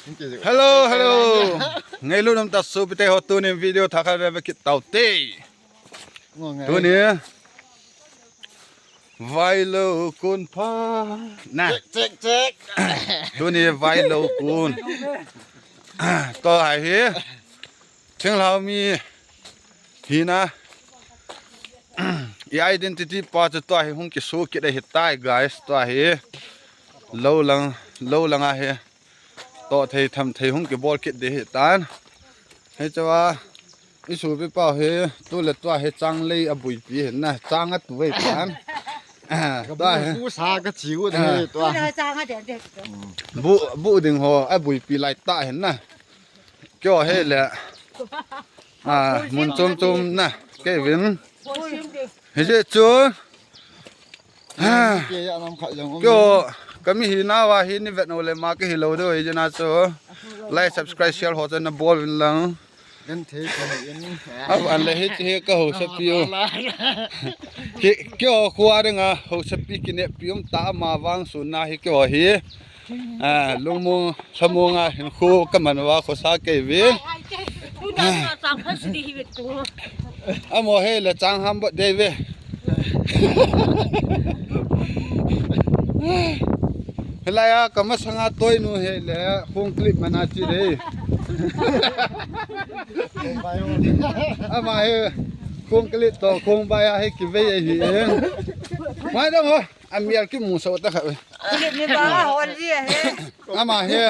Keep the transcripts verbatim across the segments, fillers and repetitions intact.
Hello, hello. Ngailut um tah sopite ho, tuni video thakhat veve kit taute. Tuni vailou kun pha. Na. Check, check, check. Tuni vailou kun. Tua hi. Thinglhang mi hina. I identity pa chu tua hi hung kisu kit ahitai, guys. Tua hi. Lou lang, lou lang ahi. Toh thei tham thei hung kibol kit ding ahitan. Hichea, i sopi pau hi, tu le tua hi chang lei a buipi hin na, chang a tu vei tan. Tua hi. Bu sa ka chi u de tua. Tua chang a de de. Bu, bu ding ho, a buipi lai ta hin na. Kio hi le. A, mun chom chom na, kei vin. Hi je chu. Kei a nam khat jong um. Kio, kami hi na va hi ni vet no le ma ka hi lo de oi je na chu. Like, subscribe, share ho chu na bol vin lang. Kan thei ko ni in. A van le hi hi ka ho sa pi u. Ki, kio khua ding a ho sa pi ki ne pi um ta ma vang su na hi kio hi. A, lungmong, lhamong a hin khu ka man uva khosa kei ve. Amo hi le chang ham bot dei ve. Hilai a ka masanga toinu hi le khong clip mana chi dei. Ama hi khong clip to khong bai a hi kivei ahi. Mai dong ho. A mial kimu so ta kha. Clip ni ba hol ji ahi. Ama hi.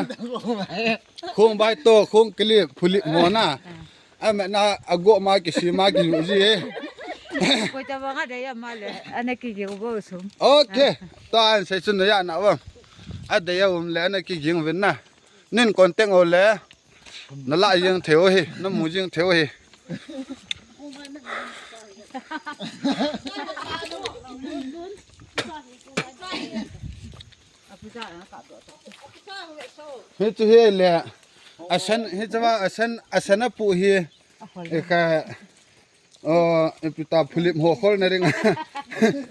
Khong bai to, khong clip, phulip mo na. A me na, a go ma ki si ma ki yu ji ahi. Koi ta ba nga de ya ma le, ana ki gi go sum. Okay. Ta an sei chun ya na wa. A de ya um le, ana ki ging vin na. Nin kon teng o le. Na la jing thei u hi, na mu jing thei u hi. Hi chu hi le. A san, hi chu va, a san, a san a pu hi. E ka, o, e pi ta phulip ho khol na ring.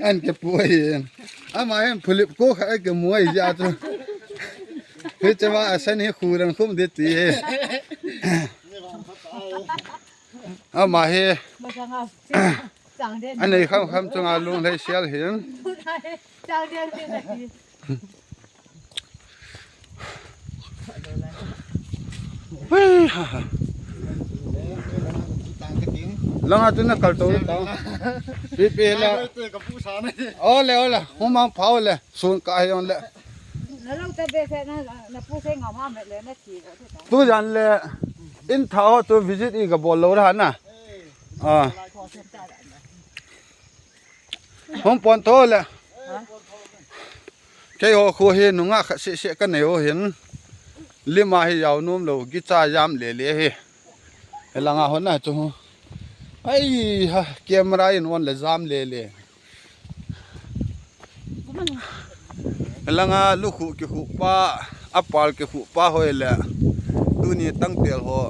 An ke pu hi. Ama hin phulip ko kha ke mu ai ja chu. Hi chu va, a san hi khu ran khum de ti hi. Ama hi. Masanga. Chang den. Anei kham kham chunga lunglhai sial hin. Chang den. Hui, ha, ha. Langa tu na kal to ta. Pi pi la. Ole, ole. Huma phao le. Sun ka ahi on le. Na lo ta be se na, na pu se ngam ha me le na ti ko te ta. Tu jan le in tha ho tu visit i ka bol lo ra na. Ah. Hung pon tho le. Kei ho khu hi nunga kha se se ka nei ho hin. Lima hi yau num lo gicha jam le le hi. Helanga hon na chu. Ai ha, camera in on le jam le le. Langa lukhu kikhu pa, apal kikhu pa hoi le. Tuni tangtel ho.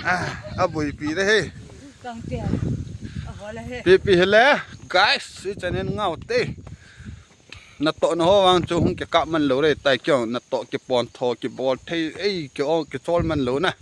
Ah, abuipi de he. Tangtel. Aho le he. Pipi hele, guys, si chanen ngau te. Natoh na ho vang chu hung kikap man lo re tai kyo, natoh kipon tho, kibol thei, ei, ki o, kichol man lo na.